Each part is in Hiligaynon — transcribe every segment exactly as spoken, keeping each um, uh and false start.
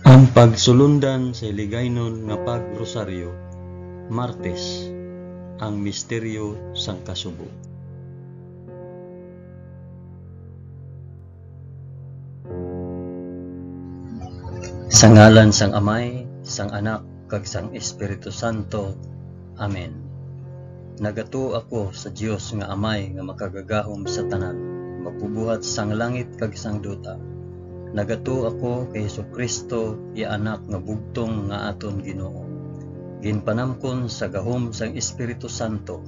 Ang pagsulundan sa Hiligaynon nga pag-rosaryo, Martes, ang misteryo sang kasubo. Sa ngalan sang Amay, sang Anak, kag sang Espiritu Santo. Amen. Nagatuo ako sa Dios nga Amay nga makagagahom sa tanan, magbubuhat sang langit kag sang duta. Nagatuo ako kay Jesu-Cristo, iya Anak nga bugtong nga aton Ginoo. Ginpanamkon sa gahom sang Espiritu Santo,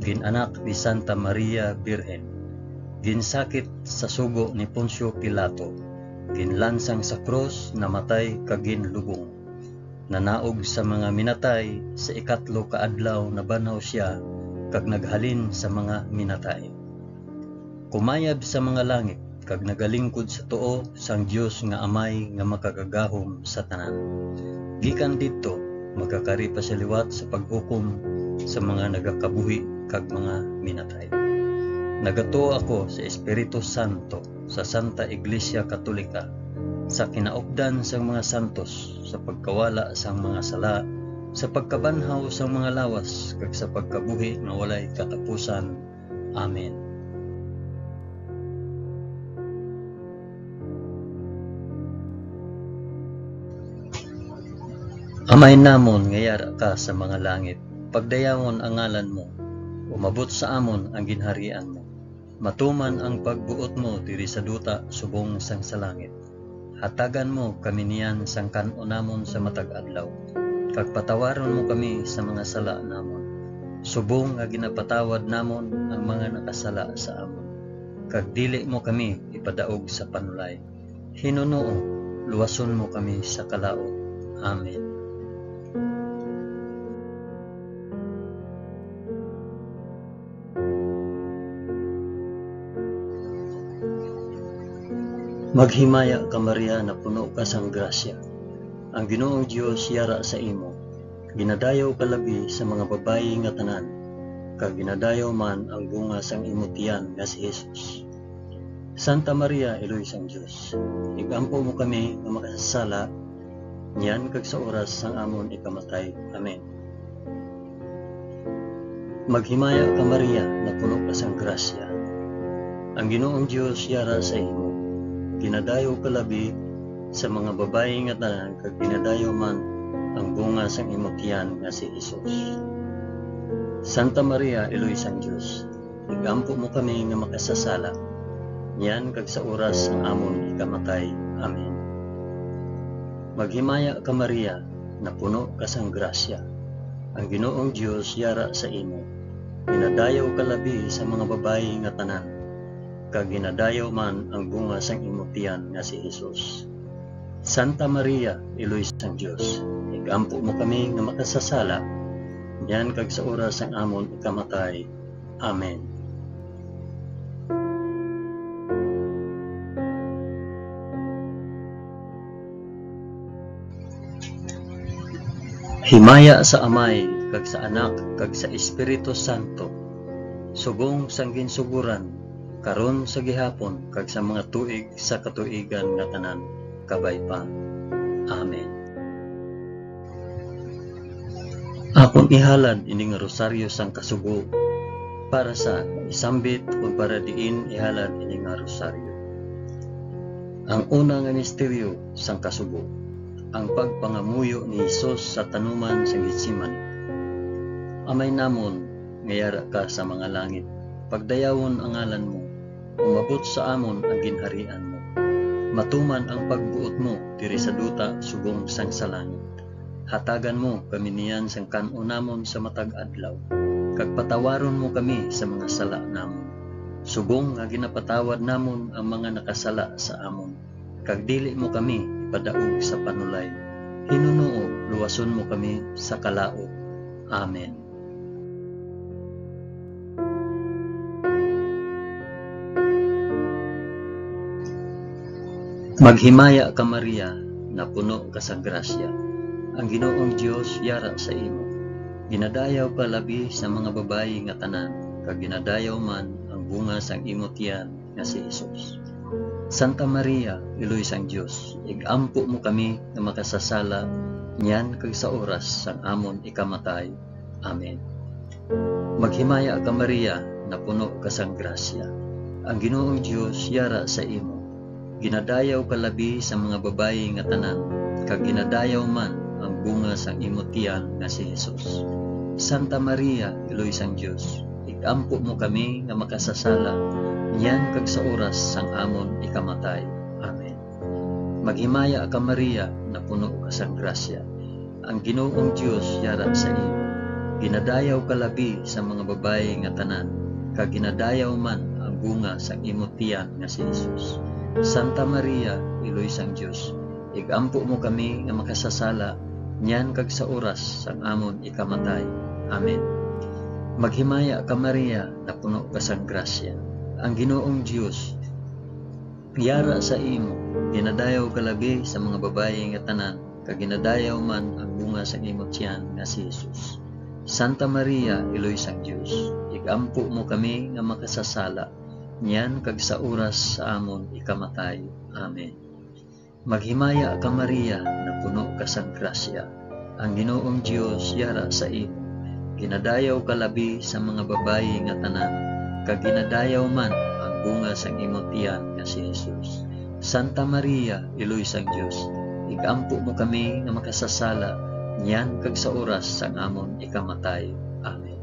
gin-anak ni Santa Maria Birhen, ginsakit sa sugo ni Poncio Pilato, ginlansang sa krus, namatay kag ginlubong. Nanaog sa mga minatay, sa ikatlo ka adlaw nabanhaw sia, kag naghalin sa mga minatay. Kumayab sa mga langit, kag nagalingkod sa tuo sang Dios nga Amay nga makagagahom sa tanan. Gikan didto, magakari pa sia liwat sa paghukom sa mga nagakabuhi kag mga minatay. Nagatuo ako sa Espiritu Santo, sa Santa Iglesia Katolika, sa kinaupdan sang mga santos, sa pagkawala sang mga sala, sa pagkabanhaw sang mga lawas, kag sa pagkabuhi nga walay katapusan. Amen. Amay namon nga yara ka sa mga langit, pagdayawon ang ngalan mo, umabot sa amon ang ginharian mo. Matuman ang pagbuot mo diri sa duta subong sang sa langit. Hatagan mo kami niyan sang kan-o namon sa matag adlaw, kag patawaron mo kami sa mga sala namon, subong nga ginapatawad namon ang mga nakasala sa amon. Kag dili mo kami ipadaog sa panulay. Hinunoo, luwason mo kami sa kalaut. Amen. Maghimaya ka, Maria, napuno ka sang grasya. Ang Ginoong Dios yara sa imo. Ginadayaw ka labi sa mga babayi nga tanan, kag ginadayaw man ang bunga sang imo tiyan nga si Jesus. Santa Maria, Iloy sang Dios, igampo mo kami nga makasasala, niyan kag sa oras sang amon ikamatay. Amen. Maghimaya ka, Maria, napuno ka sang grasya. Ang Ginoong Dios yara sa imo. Ginadayaw ka labi sa mga babayi nga tanan, kag ginadayaw man ang bunga sang imo tiyan nga si Jesus. Santa Maria, Iloy sang Dios, igampo mo kami nga makasasala, niyan kag sa oras sang amon ikamatay. Amen. Maghimaya ka, Maria, napuno ka sang grasya. Ang Ginoong Dios yara sa imo. Ginadayaw ka labi sa mga babayi nga tanan, kag ginadayaw man ang bunga sang imo tiyan nga si Jesus. Santa Maria, Iloy sang Dios, igampo mo kami nga makasasala, niyan kag sa oras sang amon ikamatay. Amen. Himaya sa Amay, kag sa Anak, kag sa Espiritu Santo, subong sang ginsugoran, karon, sa gihapon, kag sa mga tuig sa katuigan nga tanan, kabay pa. Amen. Akon ihalad ini nga rosaryo sang kasubo para sa isambit, o para diin ihalad ini nga rosaryo. Ang una nga misteryo sang kasubo, ang pagpangamuyo ni Jesus sa tanuman sa Getsemani. Amay namon nga yara ka sa mga langit, pagdayawon ang ngalan mo, umabot sa amon ang ginharian mo. Matuman ang pagbuot mo diri sa duta subong sang sa langit. Hatagan mo kami niyan sang kan-on namon sa matag adlaw, kag patawaron mo kami sa mga sala namon, subong nga ginapatawad namon ang mga nakasala sa amon, kag dili mo kami ipadaog sa panulay. Hinunoo, luwason mo kami sa kalaut. Amen. Maghimaya ka, Maria, napuno ka sang grasya. Ang Ginoong Dios yara sa imo. Ginadayaw ka labi sa mga babayi nga tanan, kag ginadayaw man ang bunga sang imo tiyan nga si Jesus. Santa Maria, Iloy sang Dios, ig-ampo mo kami nga makasasala niyan kag sa oras sang amon ikamatay. Amen. Maghimaya ka, Maria, napuno ka sang grasya. Ang Ginoong Dios yara sa imo. Ginadayaw ka labi sa mga babayi nga tanan, kag ginadayaw man ang bunga sang imo tiyan nga si Jesus. Santa Maria, Iloy sang Dios, ig-ampo mo kami nga makasasala, niyan kag sa oras sang amon ikamatay. Amen. Maghimaya ka, Maria, napuno ka sang grasya. Ang Ginoong Dios yara sa imo. Ginadayaw ka labi sa mga babayi nga tanan, kag ginadayaw man ang bunga sang imo tiyan nga si Jesus. Santa Maria, Iloy sang Dios, ig-ampo mo kami nga makasasala, niyan kag sa oras sang amon ikamatay. Amen. Maghimaya ka, Maria, napuno ka sang grasya. Ang Ginoong Dios yara sa imo. Ginadayaw ka labi sa mga babayi nga tanan, kag ginadayaw man ang bunga sang imo tiyan nga si Jesus. Santa Maria, Iloy sang Dios, ig-ampo mo kami nga makasasala, niyan kag sa oras sa amon ikamatay. Amen. Maghimaya ka, Maria, napuno ka sang grasya. Ang Ginoong Dios yara sa imo. Ginadayaw ka labi sa mga babayi nga tanan, kag ginadayaw man ang bunga sang imo tiyan nga si Jesus. Santa Maria, Iloy sang Dios, ig-ampo mo kami nga makasasala, niyan kag sa oras sang amon ikamatay. Amen.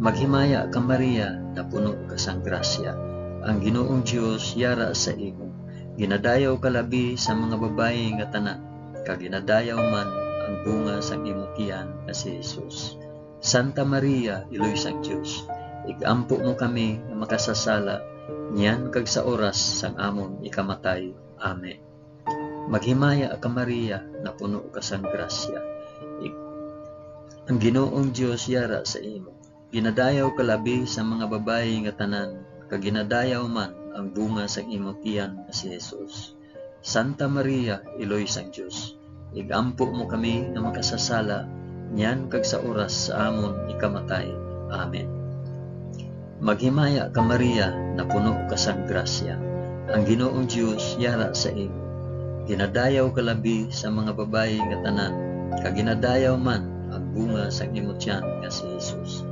Maghimaya ka, Maria, napuno ka sang grasya. Ang Ginoong Dios yara sa imo. Ginadayaw ka labi sa mga babayi nga tanan, kag ginadayaw man ang bunga sang imo tiyan nga si Jesus. Santa Maria, Iloy sang Dios, ig-ampo mo kami nga makasasala, niyan kag sa oras sang amon ikamatay. Amen. Maghimaya ka, Maria, napuno ka sang grasya. Ig-, ang Ginoong Dios yara sa imo. Ginadayaw ka labi sa mga babayi nga tanan, kag ginadayaw man ang bunga sang imo tiyan nga si Jesus. Santa Maria, Iloy sang Dios, ig-ampo mo kami nga makasasala, niyan kag sa oras sa amon ikamatay. Amen. Maghimaya ka, Maria, napuno ka sang grasya. Ang Ginoong Dios yara sa imo. Ginadayaw ka labi sa mga babayi nga tanan, kag ginadayaw man ang bunga sang imo tiyan nga si Jesus.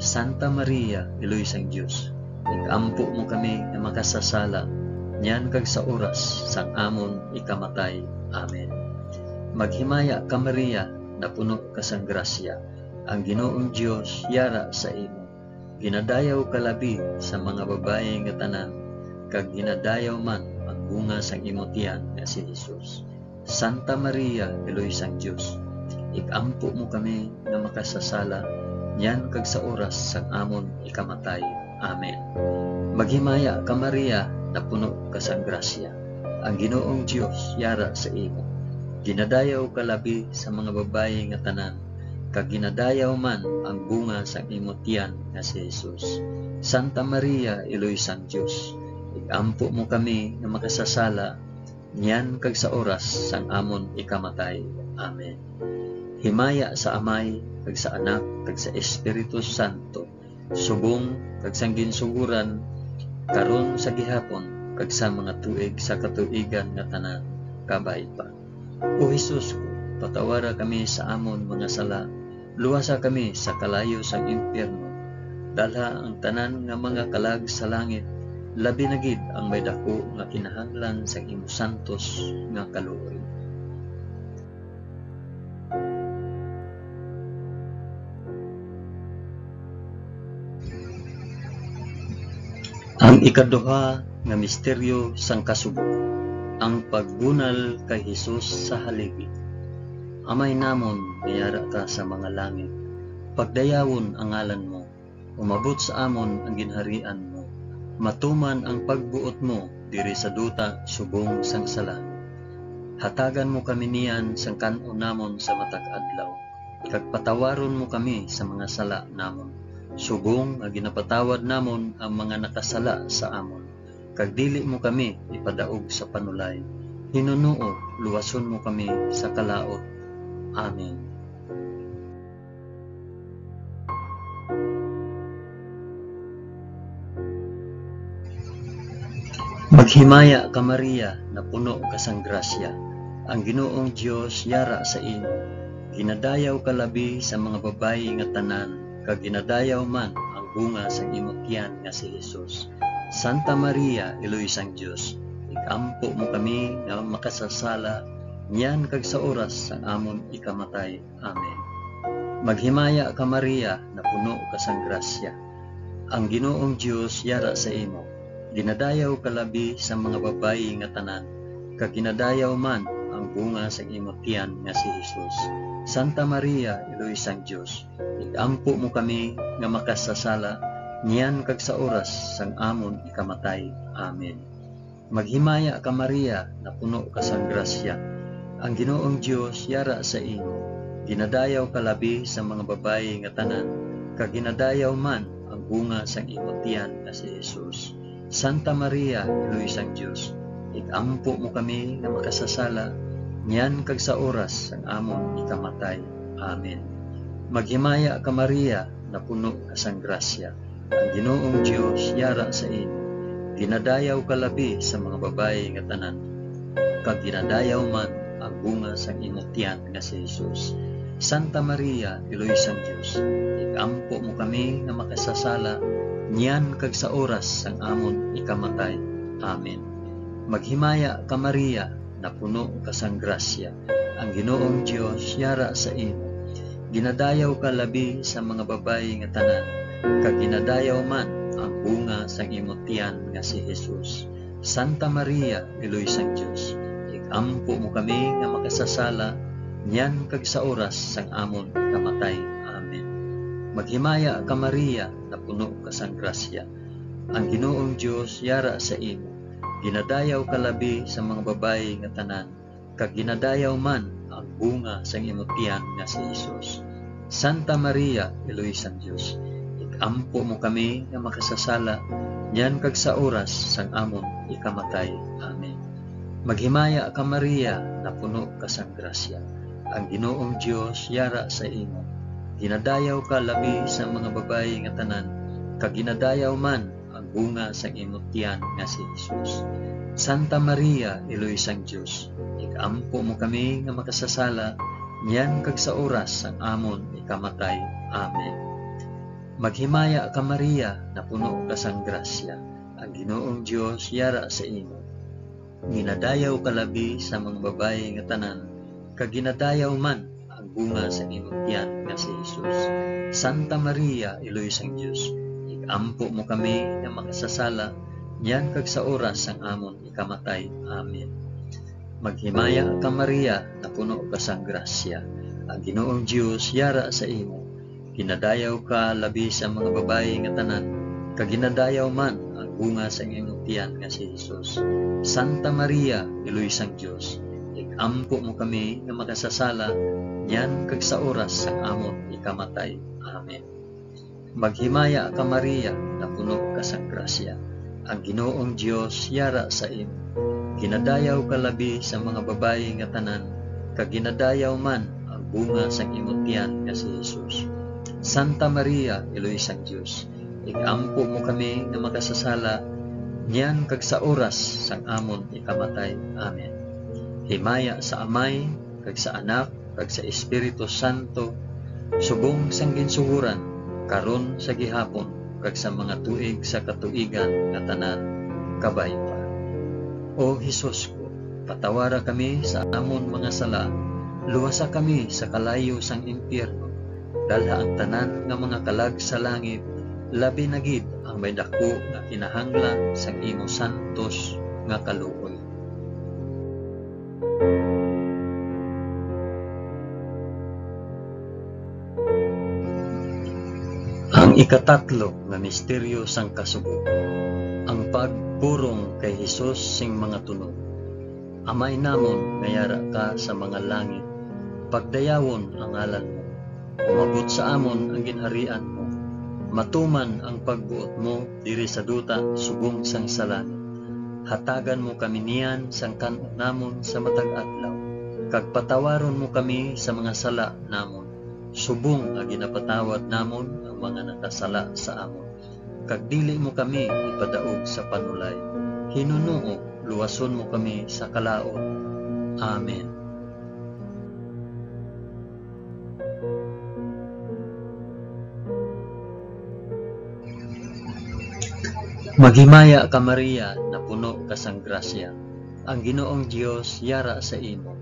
Santa Maria, Iloy sang Dios, ig-ampo mo kami nga makasasala, niyan kag sa oras sang amon ikamatay. Amen. Maghimaya ka, Maria, napuno ka sang grasya. Ang Ginoong Dios yara sa imo. Ginadayaw ka labi sa mga babayi nga tanan, kag ginadayaw man ang bunga sang imo tiyan nga si Jesus. Santa Maria, Iloy sang Dios, ig-ampo mo kami nga makasasala, niyan kag sa oras sang amon ikamatay. Amen. Maghimaya ka, Maria, napuno ka sang grasya. Ang Ginoong Dios yara sa imo. Ginadayaw ka labi sa mga babayi nga tanan, kag ginadayaw man ang bunga sang imo tiyan nga si Jesus. Santa Maria, Iloy sang Dios, ig-ampo mo kami nga makasasala, niyan kag sa oras sang amon ikamatay. Amen. Himaya sa Amay, kag sa Anak, kag sa Espiritu Santo, subong kag sang ginsugoran, karon, sa gihapon, kag sa mga tuig sa katuigan nga tanan. Kabay pa. O Jesus ko, patawara kami sa amon mga sala, luwasa kami sa kalayo sang impyerno, dalha ang tanan nga mga kalag sa langit, labi na gid ang may daku nga kinahanglan sang imo santos nga kaluoy. Ang ikaduha nga misteryo sang kasubo, ang pagbunal kay Jesus sa haligi. Amay namon nga yara ka sa mga langit, pagdayawon ang ngalan mo, umabot sa amon ang ginharian mo, matuman ang pagbuot mo diri sa duta subong sang sa langit. Hatagan mo kami niyan sang kan-on namon sa matag adlaw, kag patawaron mo kami sa mga sala namon, subong nga ginapatawad namon ang mga nakasala sa amon, kag dili mo kami ipadaog sa panulay. Hinunoo, luwason mo kami sa kalaut. Amen. Himaya ka, Maria, napuno ka sang grasya, ang Ginoong Dios yara sa imo. Ginadayaw ka labi sa mga babayi nga tanan, kag ginadayaw man ang bunga sang imo tiyan nga si Jesus. Santa Maria, Iloy sang Dios, igampo mo kami nga makasasala, niyan kag sa oras sang amon ikamatay. Amen. Maghimaya ka, Maria, napuno ka sang grasya. Ang Ginoong Dios yara sa imo. Ginadayaw ka labi sa mga babayi nga tanan, kag ginadayaw man ang bunga sang imo tiyan nga si Jesus. Santa Maria, Iloy sang Dios, igampo mo kami nga makasasala, niyan kag sa oras sang amon ikamatay. Amen. Maghimaya ka, Maria, napuno ka sang grasya. Ang Ginoong Dios yara sa imo. Ginadayaw ka labi sa mga babayi nga tanan, kag ginadayaw man ang bunga sang imo tiyan nga si Jesus. Santa Maria, Iloy sang Dios, igampo mo kami nga makasasala, niyan kag sa oras sang amon ikamatay. Amen. Maghimaya ka, Maria, napuno ka sang grasya. Ang Ginoong Dios yara sa imo. Ginadayaw ka labi sa mga babayi nga tanan, kag ginadayaw man ang bunga sang imo tiyan nga si Jesus. Santa Maria, Iloy sang Dios, igampo mo kami nga makasasala, niyan kag sa oras sang amon ikamatay. Amen. Maghimaya ka, Maria, napuno ka sang grasya. Ang Ginoong Dios yara sa imo. Ginadayaw ka labi sa mga babayi nga tanan, kag ginadayaw man ang bunga sang imo tiyan nga si Jesus. Santa Maria, Iloy sang Dios, igampo mo kami nga makasasala, niyan kag sa oras sang amon kamatay. Amen. Maghimaya ka, Maria, napuno ka sang grasya. Ang Ginoong Dios yara sa imo. Ginadayaw ka labi sa mga babayi nga tanan, kag ginadayaw man ang bunga sang imo tiyan nga si Jesus. Santa Maria, Iloy sang Dios, igampo mo kami nga makasasala, niyan kag sa oras sang amon ikamatay. Amen. Maghimaya ka, Maria, napuno ka sang grasya. Ang Ginoong Dios yara sa imo. Ginadayaw ka labi sa mga babayi nga tanan, kag ginadayaw man ang bunga sang imo tiyan nga si Jesus. Santa Maria, Iloy sang Dios, igampo mo kami nga makasasala, niyan kag sa oras sang amon ikamatay. Amen. Maghimaya ka, Maria, napuno ka sang grasya. Ang Ginoong Dios yara sa imo. Ginadayaw ka labi sa mga babayi nga tanan, kag ginadayaw man ang bunga sa imong tiyan nga si Jesus. Santa Maria, Iloy sang Dios, igampo mo kami nga makasasala, niyan kag sa oras sang amon ikamatay. Amen. Maghimaya ka, Maria, napuno ka sang grasya. Ang Ginoong Dios yara sa imo. Ginadayaw ka labi sa mga babayi nga tanan, kag ginadayaw man ang bunga sang imong tiyan nga si Jesus. Santa Maria, Iloy sang Dios, igampo mo kami nga makasasala, niyan kag sa oras sang amon ikamatay. Amen. Maghimaya ka, Maria, napuno ka sang grasya. Ang Ginoong Dios yara sa imo. Ginadayaw ka labi sa mga babayi nga tanan, kag ginadayaw man ang bunga sang imo tiyan nga si Jesus. Santa Maria, Iloy sang Dios, igampo mo kami nga makasasala, niyan kag sa oras sang amon ikamatay. Amen. Himaya sa Amay, kag sa Anak, kag sa Espiritu Santo, subong sang ginsugoran, karon, sa gihapon, kag sa mga tuig sa katuigan nga tanan. Kabay pa. O Jesus ko, patawara kami sa amon mga sala, luwasa kami sa kalayo sang impyerno, dalha ang tanan nga mga kalag sa langit, labi na gid ang may daku nga kinahanglan sang imo santos nga kaluoy. Ang ikatatlo nga misteryo sang kasubo, ang pagpurong kay Jesus sing mga tunog. Amay namon nga yara ka sa mga langit, pagdayawon ang ngalan mo. Umabot sa amon ang ginharian mo. Matuman ang pagbuot mo diri sa duta subong sang sa langit. Hatagan mo kami niyan sang kan-on namon sa matag adlaw, kag patawaron mo kami sa mga sala namon, subong nga ginapatawad namon ang mga nakasala sa amon. Kag dili mo kami ipadaog sa panulay, Ginoo, luwason mo kami sa kalaut. Amen. Maghimaya ka, Maria, napuno ka sang grasya. Ang Ginoong Dios yara sa imo.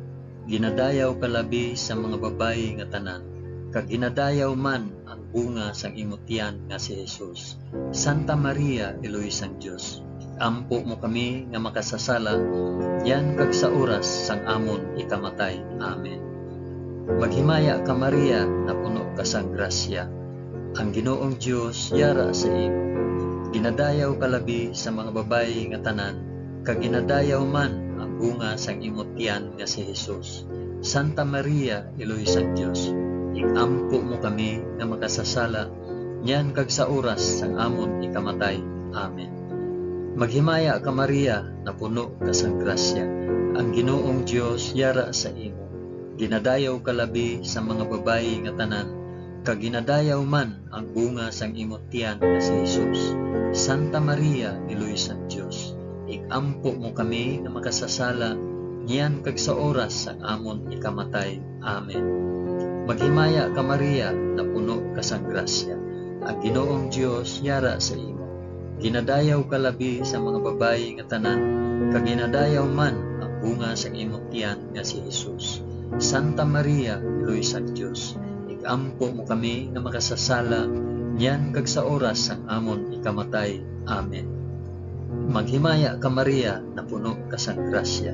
Ginadayaw ka labi sa mga babayi nga tanan, kag ginadayaw man ang bunga sang imo tiyan nga si Jesus. Santa Maria, Iloy sang Dios, ig-ampo mo kami nga makasasala, niyan kag sa oras sang amon ikamatay. Amen. Maghimaya ka, Maria, napuno ka sang grasya. Ang Ginoong Dios yara sa imo. Ginadayaw ka labi sa mga babayi nga tanan, kag ginadayaw man ang bunga sang imo tiyan nga si Jesus. Santa Maria, Iloy sang Dios, ig-ampo mo kami nga makasasala, niyan kag sa oras sang amon ikamatay. Amen. Maghimaya ka, Maria, napuno ka sang grasya. Ang Ginoong Dios yara sa imo. Ginadayaw ka labi sa mga babayi nga tanan, kag ginadayaw man ang bunga sang imo tiyan nga si Jesus. Santa Maria, Iloy sang Dios, ig-ampo mo kami nga makasasala, niyan kag sa oras sang amon ikamatay. Amen. Maghimaya ka, Maria, napuno ka sang grasya. Ang Ginoong Dios yara sa imo. Ginadayaw ka labi sa mga babayi nga tanan, kag ginadayaw man ang bunga sang imo tiyan nga si Jesus. Santa Maria, Iloy sang Dios, ig-ampo mo kami nga makasasala, niyan kag sa oras sang amon ikamatay. Amen. Maghimaya ka, Maria, napuno ka sang grasya.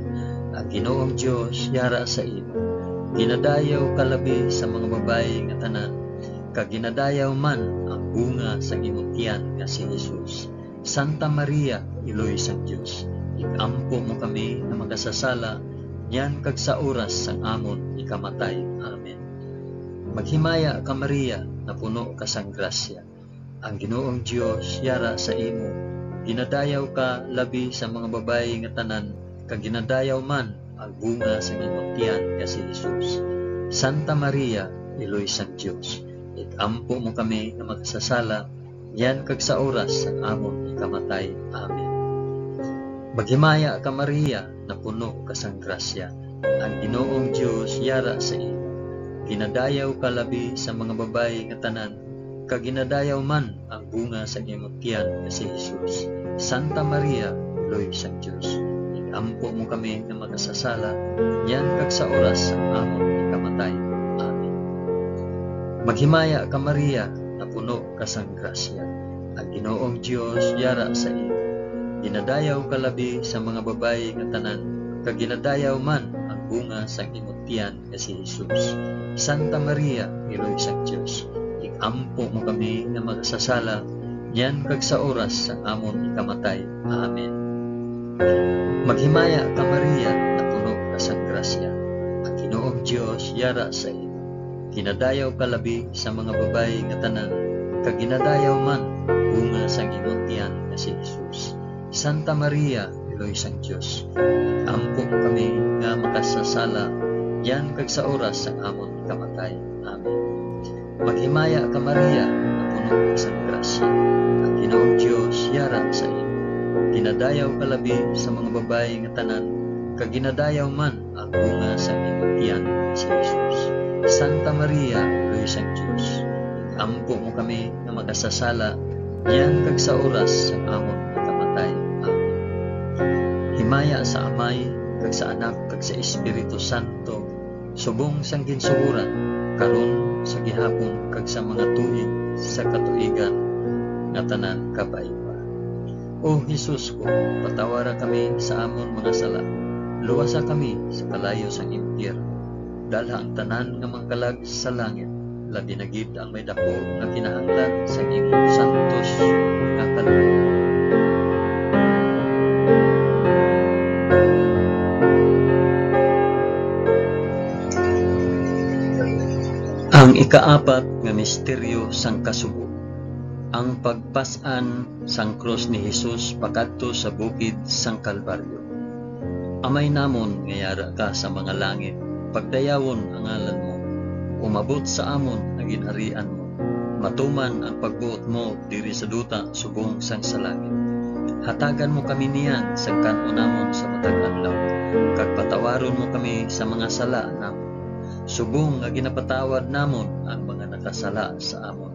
Ang Ginoong Dios yara sa imo. Ginadayaw ka labi sa mga babayi nga tanan, kag ginadayaw man ang bunga sang imo tiyan nga si Jesus. Santa Maria, Iloy sang Dios, ig-ampo mo kami nga makasasala, niyan kag sa oras sang amon ikamatay. Amen. Maghimaya ka, Maria, napuno ka sang grasya. Ang Ginoong Dios yara sa imo. Ginadayaw ka labi sa mga babayi nga tanan, kag ginadayaw man ang bunga sang imong tiyan nga si Jesus. Santa Maria, Iloy sang Dios, ig-ampo mo kami nga makasasala, niyan kag sa oras sang amon ikamatay. Amen. Maghimaya ka, Maria, napuno ka sang grasya. Ang Ginoong Dios yara sa imo. Ginadayaw ka labi sa mga babayi nga tanan, kag ginadayaw man ang bunga sang imong tiyan nga si Jesus. Santa Maria, Iloy sang Dios, ig-ampo mo kami nga makasasala, niyan kag sa oras sang amon ikamatay. Amen. Maghimaya ka, Maria, napuno ka sang grasya. Ang Ginoong Dios yara sa imo. Ginadayaw ka labi sa mga babayi nga tanan, kag ginadayaw man ang bunga sang imong tiyan nga si Jesus. Santa Maria, Iloy sang Dios, ig-ampo mo kami nga makasasala, niyan kag sa oras sang amon ikamatay. Amen. Maghimaya ka, Maria, napuno ka sang grasya. Ang Ginoong Dios yara sa imo. Ginadayaw ka labi sa mga babayi nga tanan, kag ginadayaw man ang bunga sang imong tiyan nga si Jesus. Santa Maria, Iloy sang Dios, ig-ampo mo kami nga makasasala, niyan kag sa oras sang amon kamatay. Amen. Maghimaya ka, Maria, nga puno ka sang grasya. Ang Ginoong Dios yara sa imo. Ginadayaw ka labi sa mga babayi nga tanan, kag ginadayaw man ang bunga sang imong tiyan, si Jesus. Santa Maria, Iloy sang Dios, ig-ampo mo kami nga makasasala, niyan kag sa oras sang amon pagkamatay. Amen. Himaya sa Amay, kag sa Anak, kag sa Espiritu Santo, subong sang ginsugoran, karon, sa gihapon, kag sa mga tuig sa katuigan nga tanan. Kabay pa. O Jesus ko, patawara kami sa amon mga sala, luwasa kami sa kalayo sang impyerno, dalha ang tanan nga mga kalag sa langit, labi na gid ang may daku nga kinahanglan sang imong santos nga kalooban. Ang ikaapat nga misteryo sang kasubo, ang pagpas-an sang krus ni Jesus pakadto sa bukid sang Kalbaryo. Amay namon nga yara ka sa mga langit, pagdayawon ang ngalan mo. Umabot sa amon ang ginharian mo. Matuman ang pagbuot mo diri sa duta subong sang sa langit. Hatagan mo kami niyan sang kan-o namon sa matag adlaw, kag patawaron mo kami sa mga sala namon, subong nga ginapatawad namon ang mga nakasala sa amon,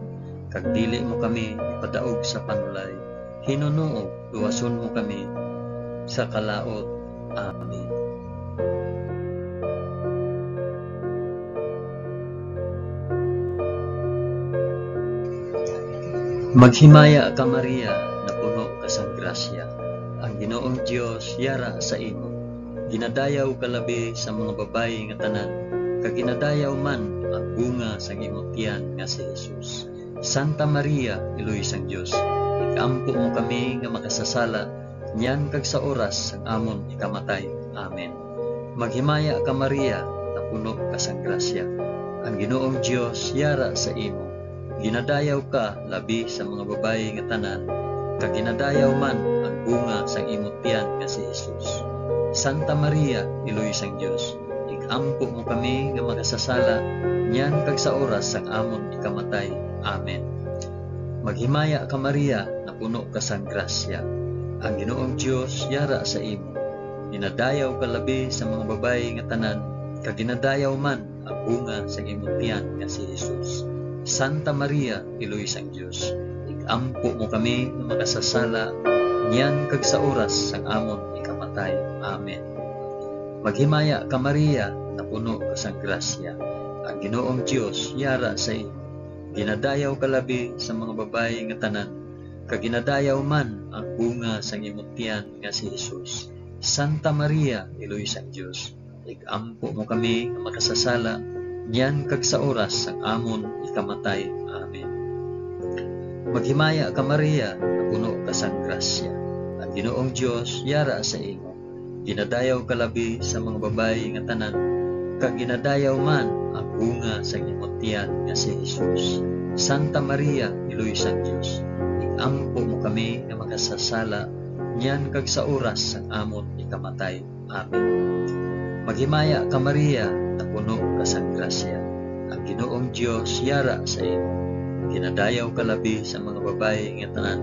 kag dili mo kami ipadaog sa panulay. Hinunoog, luwason mo kami sa kalaut. Amen. Maghimaya ka, Maria, nga puno ka sang grasya. Ang Ginoong Dios yara sa imo. Ginadayaw ka labi sa mga babayi nga tanan, kag ginadayaw man ang bunga sang imo tiyan nga si Jesus. Santa Maria, Iloy sang Dios, ig-ampo mo kami nga makasasala, niyan kag sa oras sang amon ikamatay. Amen. Maghimaya ka, Maria, nga puno ka sang grasya. Ang Ginoong Dios yara sa imo. Ginadayaw ka labi sa mga babayi nga tanan, kag ginadayaw man ang bunga sang imo tiyan nga si Jesus. Santa Maria, Iloy sang Dios, ig-ampo mo kami nga makasasala, niyan kag sa oras sang amon ikamatay. Amen. Maghimaya ka, Maria, nga puno ka sang grasya. Ang Ginoong Dios yara sa imo. Ginadayaw ka labi sa mga babayi nga tanan, kag ginadayaw man ang bunga sang imo tiyan nga si Jesus. Santa Maria, Iloy sang Dios, ig-ampo mo kami nga makasasala, niyan kag sa oras sang amon ikamatay. Amen. Maghimaya ka, Maria, nga puno ka sang grasya. Ang Ginoong Dios yara sa imo. Ginadayaw ka labi sa mga babayi nga tanan, kag ginadayaw man ang bunga sang imo tiyan nga si Jesus. Santa Maria, Iloy sang Dios, ig-ampo mo kami nga makasasala, niyan kag sa oras sang amon ikamatay. Amen. Maghimaya ka, Maria, nga puno ka sang grasya. Ang Ginoong Dios yara sa imo. Ginadayaw ka labi sa mga babayi nga tanan, kag ginadayaw man ang bunga sang imo tiyan nga si Jesus. Santa Maria, Iloy sang Dios, ig-ampo mo kami nga makasasala, niyan kag sa oras sang amon ikamatay. Amen. Maghimaya ka, Maria, nga puno ka sang grasya. Ang Ginoong Dios yara sa imo. Ginadayaw ka labi sa mga babayi nga tanan,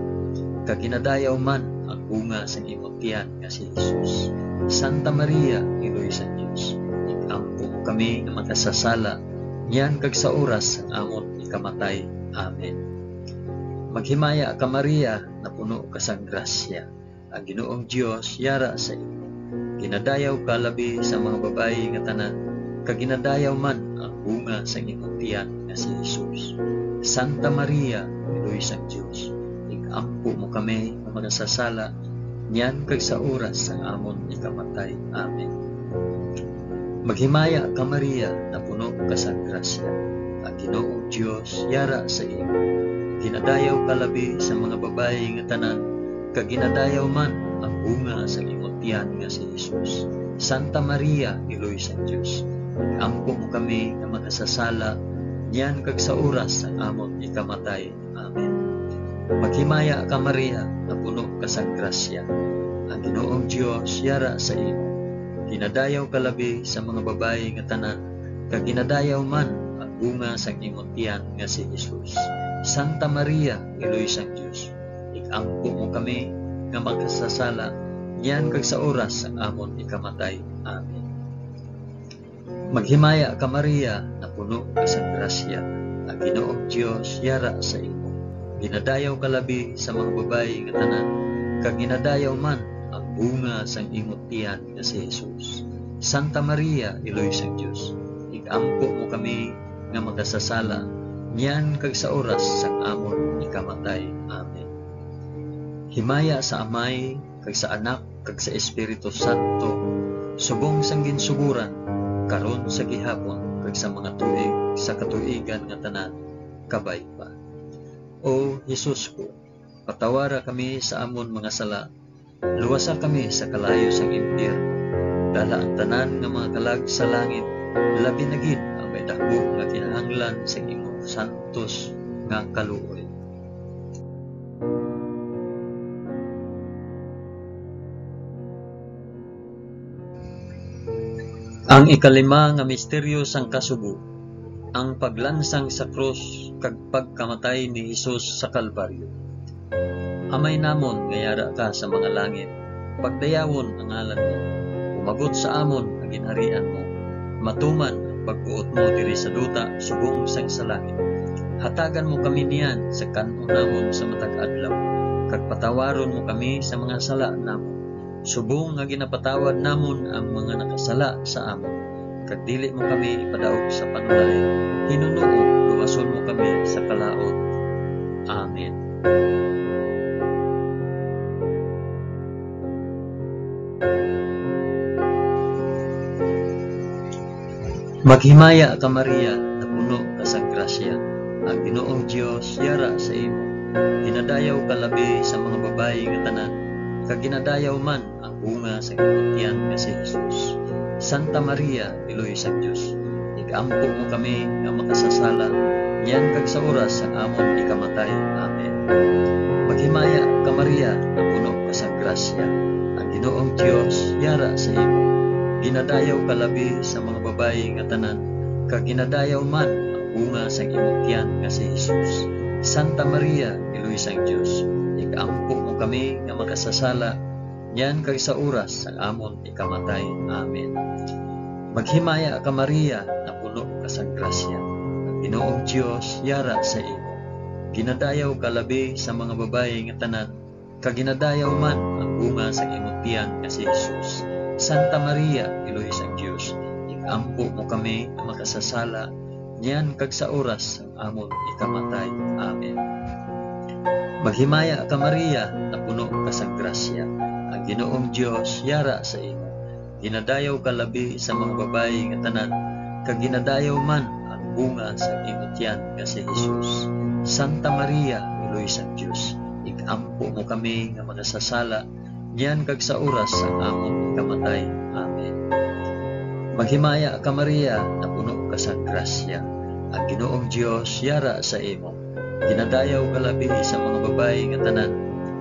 kag ginadayaw man ang bunga sang imo tiyan nga si Jesus. Santa Maria, Iloy sang Dios, ig-ampo mo kami nga makasasala, niyan kag sa oras sang amon ikamatay. Amen. Maghimaya ka, Maria, nga puno ka sang grasya. Ang Ginoong Dios yara sa imo. Ginadayaw ka labi sa mga babayi nga tanan, kag ginadayaw man ang bunga sang imo tiyan nga si Jesus. Santa Maria, Iloy sang Dios, ig-ampo mo kami nga makasasala, niyan kag sa oras sang amon ikamatay. Amen. Maghimaya ka, Maria, nga puno ka sang grasya. Ang Ginoong Dios yara sa imo. Ginadayaw ka labi sa mga babayi nga tanan, kag ginadayaw man ang bunga sang imo tiyan nga si Jesus. Santa Maria, Iloy sang Dios, ig-ampo mo kami nga makasasala, niyan kag sa oras sang amon ikamatay. Amen. Maghimaya ka, Maria, nga puno ka sang grasya. Ang Ginoong Dios yara sa imo. Ginadayaw ka labi sa mga babayi nga tanan, kag ginadayaw man ang bunga sang imo tiyan nga si Jesus. Santa Maria, Iloy sang Dios, ig-ampo mo kami nga makasasala, niyan kag sa oras sang amon ikamatay. Amen. Maghimaya ka, Maria, nga puno ka sang grasya, ang Ginoong Dios yara sa imo. Ginadayaw ka labi sa mga babayi nga tanan, kag ginadayaw man ang bunga sang imo tiyan nga si Jesus. Santa Maria, Iloy sang Dios, ig-ampo mo kami nga makasasala, niyan kag sa oras sang amon ikamatay. Amen. Himaya sa Amay, kag sa Anak, kag sa Espiritu Santo, subong sang ginsugoran, karon, sa gihapon, kag sa mga tuig sa katuigan nga tanan. Kabay pa. O Jesus ko, patawara kami sa amon mga sala, luwasa kami sa kalayo sang impyerno, dala ang tanan nga mga kalag sa langit, labi na gid ang may daku nga kinahanglan sang imong santos nga kaluoy. Ang ikalima nga misteryo sang kasubo, ang paglansang sa krus kag pagkamatay ni Jesus sa Kalbaryo. Amay namon nga yara ka sa mga langit, pagdayawon ang ngalan mo. Umabot sa amon ang ginharian mo. Matuman ang pagbuot mo diri sa duta subong sang sa langit. Hatagan mo kami niyan sa kan-on namon sa matag adlaw, kag patawaron mo kami sa mga sala namon, subong nga ginapatawad namon ang mga nakasala sa amon. Kag dili mo kami ipadaog sa panulay, hinunoo luwason mo kami sa kalaut. Amen. Maghimaya ka, Maria, napuno ka sang grasya. Ang Ginoong Dios yara sa imo. Ginadayaw ka labi sa mga babayi nga tanan, kag ginadayaw man ang bunga sa imong tiyan nga si Jesus. Santa Maria, Iloy sang Dios, ig-ampo mo kami nga makasasala, niyan kag sa oras sang amon ikamatay. Amen. Maghimaya ka, Maria, napuno ka sang grasya. Ang Ginoong Dios yara sa imo. Ginadayaw ka labi sa mga babayi nga tanan, kag ginadayaw man ang bunga sang imong tiyan nga si Jesus. Santa Maria, Iloy sang Dios, ig-ampo mo kami nga makasasala, niyan kag sa oras sang amon ikamatay. Amen. Maghimaya ka, Maria, napuno ka sang grasya. Ang Ginoong Dios yara sa imo. Ginadayaw ka labi sa mga babayi nga tanan, kag ginadayaw man ang bunga sang imong tiyan nga si Jesus. Santa Maria, Iloy sang Dios, ig-ampo mo kami nga makasasala, niyan kag sa oras sang amon ikamatay. Amen. Maghimaya ka, Maria, napuno ka sang grasya. Ang Ginoong Dios yara sa imo. Ginadayaw ka labi sa mga babayi nga tanan, kag ginadayaw man ang bunga sang imo tiyan nga si Jesus. Santa Maria, Iloy sang Dios, ig-ampo mo kami nga makasasala, niyan kag sa oras sang amon kamatay. Amen. Maghimaya ka, Maria, napuno ka sang grasya. Ang Ginoong Dios yara sa imo. Ginadayaw ka labi sa mga babayi nga tanan,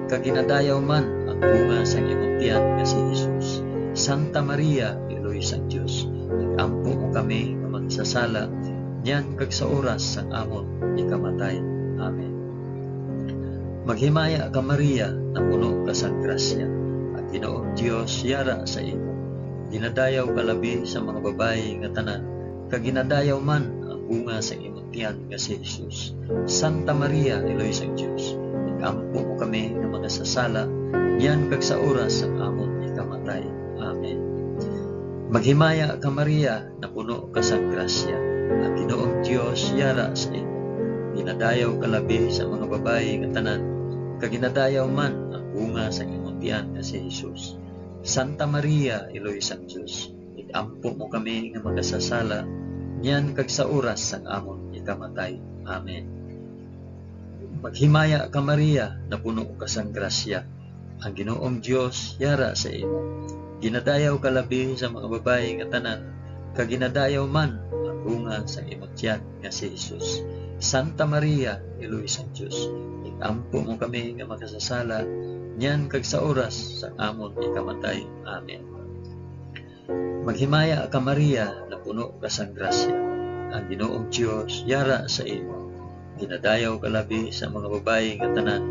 kag ginadayaw man ang bunga sang imong tiyan nga si Jesus. Santa Maria, Iloy sang Dios, ig-ampo mo kami nga makasasala, niyan kag sa oras sang amon ikamatay. Amen. Maghimaya ka, Maria, napuno ka sang grasya. Ang Ginoong Dios yara sa imo. Ginadayaw ka labi sa mga babayi nga tanan, kag ginadayaw man ang bunga sang imong tiyan nga si Jesus. Santa Maria, Iloy sang Dios, ig-ampo mo kami nga makasasala, niyan kag sa oras sang amon ikamatay. Amen. Maghimaya ka, Maria, napuno ka sang grasya. Ang Ginoong Dios yara sa imo. Ginadayaw ka labi sa mga babayi nga tanan, kag ginadayaw man ang bunga sang imong tiyan nga si Jesus. Santa Maria, Iloy sang Dios, ig-ampo mo kami nga makasasala, niyan kag sa oras sang amon ikamatay. Amen. Maghimaya ka, Maria, napuno ka sang grasya. Ang Ginoong Dios yara sa imo. Ginadayaw ka labi sa mga babayi nga tanan, kag ginadayaw man ang bunga sang imong tiyan nga si Jesus. Santa Maria, Iloy sang Dios, ig-ampo mo kami nga makasasala, niyan kag sa oras sang amon ikamatay. Amen. Maghimaya ka, Maria, napuno ka sang grasya. Ang Ginoong Dios yara sa imo. Ginadayaw ka labi sa mga babayi nga tanan,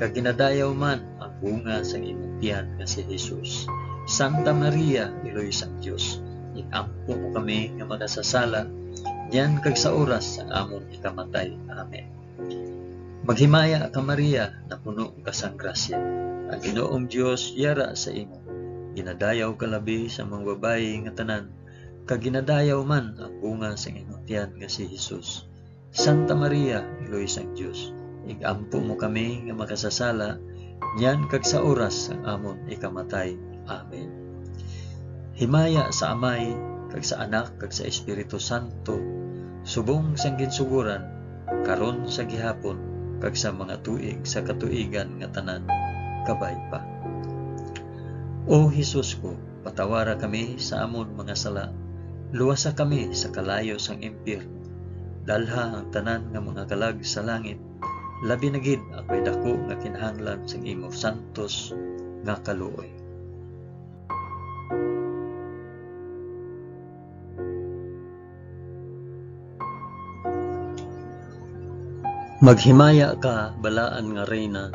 kag ginadayaw man ang bunga sang imong tiyan nga si Jesus. Santa Maria, Iloy sang Dios, ig-ampo mo kami nga makasasala, niyan kag sa oras sang amon ikamatay. Amen. Maghimaya ka, Maria, napuno ka sang grasya. Ang Ginoong Dios yara sa imo. Ginadayaw ka labi sa mga babayi nga tanan, kag ginadayaw man ang bunga sang imong tiyan nga si Jesus. Santa Maria, Iloy sang Dios, ig-ampo mo kami nga makasasala, niyan kag sa oras sang amon ikamatay. Amen. Himaya sa Amay, kag sa Anak, kag sa Espiritu Santo, subong sang ginsugoran, karon, sa gihapon, kag sa mga tuig sa katuigan nga tanan. Kabay pa. O Jesus ko, patawara kami sa amon mga sala, luwasa kami sa kalayo sang impyerno, dalha ang tanan nga mga kalag sa langit, labi na gid ang may daku nga kinahanglan sang imo santos nga kaluoy. Maghimaya ka, balaan nga Reyna,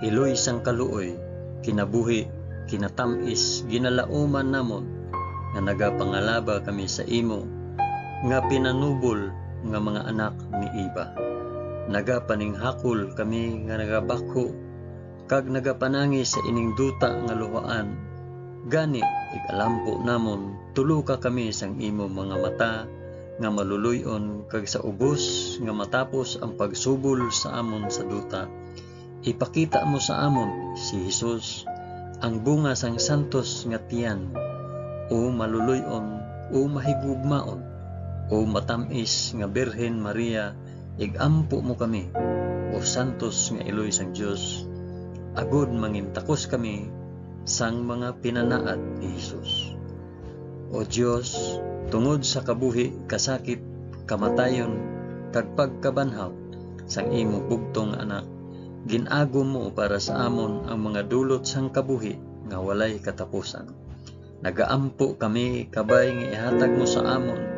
iloy sang kaluoy, kinabuhi, kinatamis, ginalauman namon, nga nagapangalaba kami sa imo, nga pinanubol nga mga anak ni Eva. Nagapaninghakol kami nga nagabakho, kag nagapanangis sa ining duta nga luhaan. Gani, igalampo namon, tuloka kami sang imo mga mata nga maluloy-on, kag sa ubos nga matapos ang pagsubol sa amon sa duta, ipakita mo sa amon si Jesus, ang bunga sang santos nga tiyan. O maluloy-on, o mahigugmaon, o matamis nga Birhen Maria, igampo mo kami, o santos nga iloy sang Dios, agod mangintakos kami sang mga pinanaad ni Jesus. O Dios, tungod sa kabuhi, kasakit, kamatayon, kag pagkabanhaw sang imo bugtong nga Anak, gin-agom mo para sa amon ang mga dulot sang kabuhi nga walay katapusan. Nagaampo kami, kabay nga ihatag mo sa amon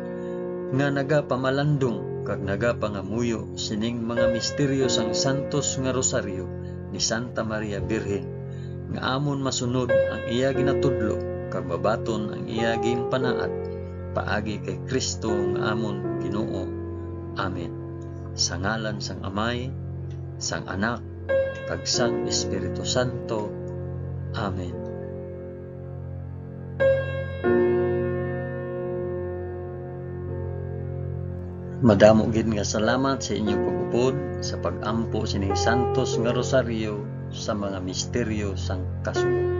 nga nagapamalandong kag nagapangamuyo sining mga misteryo sang santos nga rosaryo ni Santa Maria Birhen, nga amon masunod ang iya ginatudlo kag mabaton ang iya ginpanaad, paagi kay Cristo nga amon Ginoo. Amen. Sa ngalan sang Amay, sang Anak, kag sang Espiritu Santo. Amen. Madamo gid nga salamat sa inyo pag-upod sa pag-ampo sining santos nga rosaryo sa mga misteryo sang kasubo.